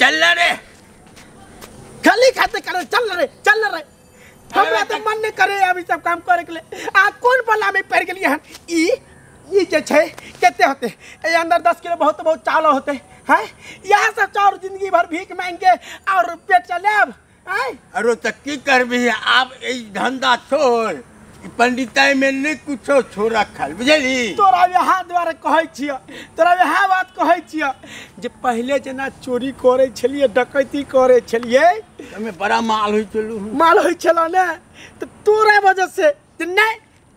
चल रे खाली खाते करे चल रे चल रे। हमरा तो मन नहीं करे अभी सब काम करे के लिए। आ कोन बला में पड़ गेलिए हन ई ई जे छै कते होते ए अंदर 10 किलो बहुत बहुत चावल होते हैं। यह सब चावल जिंदगी भर भीख मांग के और पेट चलाब हैं। अरे त की करबी आब ई धंधा छोड़ पंडिताई में नहीं कुछो छोड़ रखल बुझली। तोरा यहाँ द्वारा कहै छियो तोरा यहाँ बात कहै छियो जे पहले जेना चोरी करे छलिए डकैती करे छलिए हमें बड़ा माल होई चलू माल होई छलो ने तो तोरा वजह से नहीं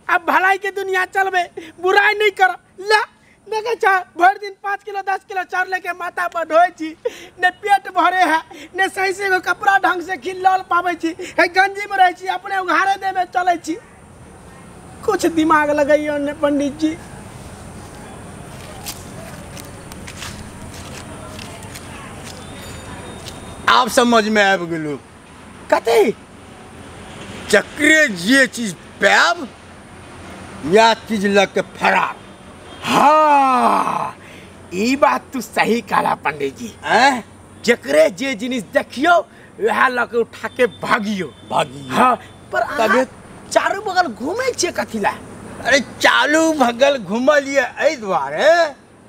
अब भलाई के दुनिया चलबे बुराई नहीं कर ला देखे छा भर दिन 5 किलो 10 किलो चाउर लेके माथा पर ढोइ छी ने पेट भरे है ने सही से एगो कपड़ा ढंग से खिलल पाबै छी है गंजी में रहै छी अपने उघारे देह में चलै छी। कुछ दिमाग लगैयो ने पंडित जी। आप समझ में आबि गेलो कथी चक्रे जे चीज पायब या चीज लग के फरार। हाँ ई बात तू सही कहला पंडित जी। हैं जकरे जे जिनिस देखियो वह लग के उठा के भागियो भागियो। हाँ पर तबे चारू बगल घूमे छियै कथी ला? अरे चालू बगल घुमलिए एहि दुआरे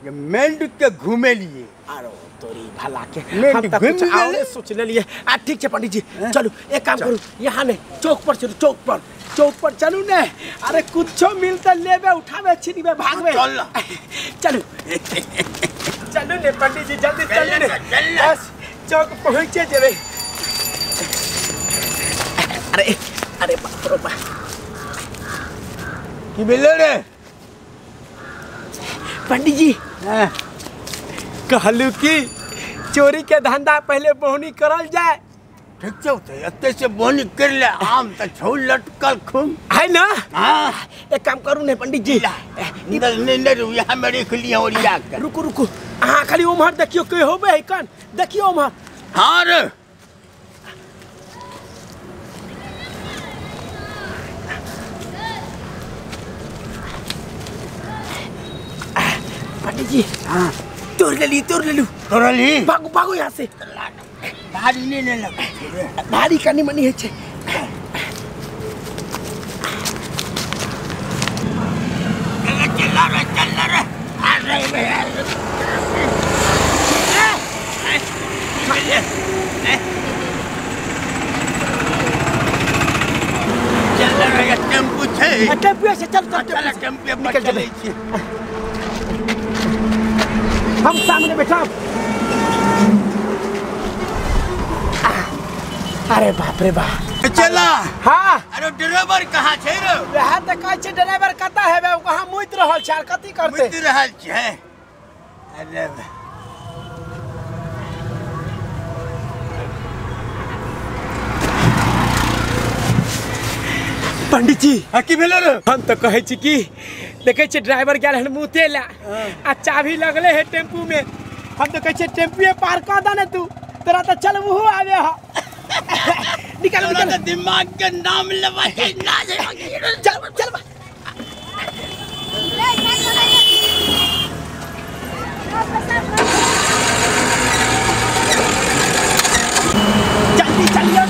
जे मेंढ के घुमेलिए। अरे तोरी भला के हम त कुछ और सोच लेलिए। आ ठीक छै पंडित जी चलू एक काम करू यहाँ नहीं चौक पर चलू चौक पर चौक पर चलू ने। अरे कुछो मिलते लेबे उठाबे छीनबे भागबे। चल चलू चलू ने पंडित जी जल्दी चलू ने बस चौक पहुँचे जेबे। अरे अरे बाप रे बाप की भेलै रे पंडित जी? कहलू कि चोरी के धंधा पहले बोहनी करल जाए। ठीक छौ त एते से बोहनी कर ले आम त छौ लटकल खूब है ना। हाँ एक काम करू ने पंडित जी नहीं नहीं यहाँ में रख लिया और या कर। रुकू रुकू हाँ खाली उम्हर देखियो कोई होबे है कन देखियो उम्हर। हाँ रे पंडित जी हाँ तोड़ ले ली तोड़ ले लू तोड़ ली भागो भागो यहाँ से भारी नहीं ले लग भारी कनी मनी है छे। चल रे चल रे अरे चल रे टेम्पू छे टेम्पू से चल चल टेम्पू पर चलै छी हम सामने बैठा। अरे बाप रे बाप चला। हाँ अरे ड्राइवर कहाँ छै रे? वएह तऽ कहै छै ड्राइवर कतऽ हेबै कहाँ मुति रहल छै आर कथी करतै मुति रहल छै। अरे पंडित जी हाँ की भेलै रे? हम तऽ कहै छी कि देखै छियै ड्राइवर गेल हन मुते ला आ चाभी लगले है टेम्पू में। हम तऽ कहै छियै टेम्पुए पार कऽ दे ने तू तोरा तऽ चलबहो आबे ह। निकाल निकाल दिमाग के नाम लेबा ना चल चल जल्दी चलियो